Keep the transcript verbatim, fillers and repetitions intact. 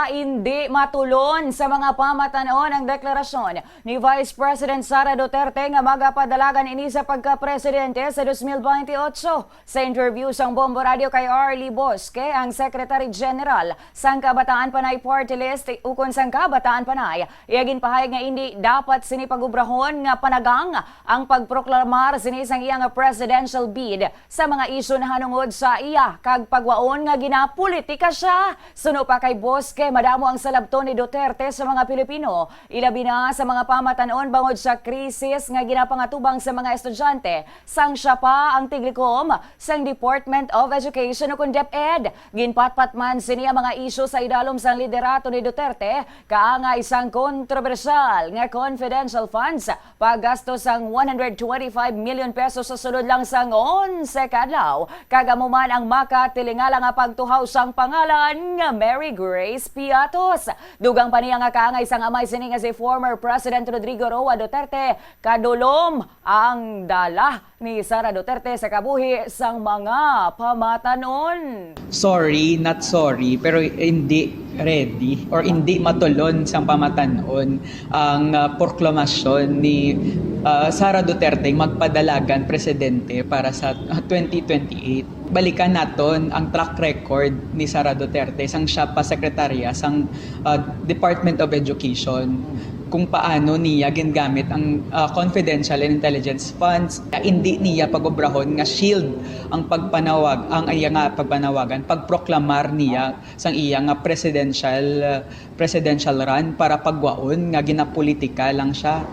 Indi matulon sa mga pamatan-on ang deklarasyon ni Vice President Sara Duterte nga magapadalagan ini sa pagka-presidente sa dos mil bente otso. Sa interview sang Bombo Radio kay Arlie Bosque, ang Secretary General sang Kabataan Panay Party List ukon sang Kabataan Panay, iya ginpahayag nga indi dapat sini pagubrahon nga panagang ang pagproklamar sini sang iya nga presidential bid sa mga isyu nahanungod sa iya kag pagwaon nga ginapolitika siya. Suno pa kay Bosque, madamo ang salabton ni Duterte sa mga Pilipino, ilabi na sa mga pamatan-on bangod sa krisis nga ginapangatubang sa mga estudyante, sang siya pa ang tiglikom sang Department of Education ukon DepEd. Ginpatpat man sini ang mga isyu sa idalom sang liderato ni Duterte, kaangay sang kontrobersyal nga confidential funds, paggasto sang one hundred twenty-five million pesos sa sulod lang sang onse ka adlaw, kag amo man ang makatilingala nga pagtuhaw sang pangalan nga Mary Grace Piatos. Dugang pa niya nga kaangay sang amay sini nga si former President Rodrigo Roa Duterte, kadulom ang dala ni Sara Duterte sa kabuhi sang mga pamatan-on. Sorry, not sorry, pero hindi ready or hindi matulon sang pamatan-on ang, ah, proklamasyon ni, ah, Sara Duterte magpadalagan presidente para sa, ah, twenty twenty-eight. Balikan naton ang track record ni Sara Duterte sang siya pa sekretarya sang, ah, Department of Education, kung paano niya gingamit ang, ah, confidential and intelligence funds. Hindi niya pagubrahon nga shield ang pagpanawag, ang iya nga pagpanawagan, pagproklamar niya sang iya nga presidential, ah, presidential run para pagwaon nga ginapolitika lang siya.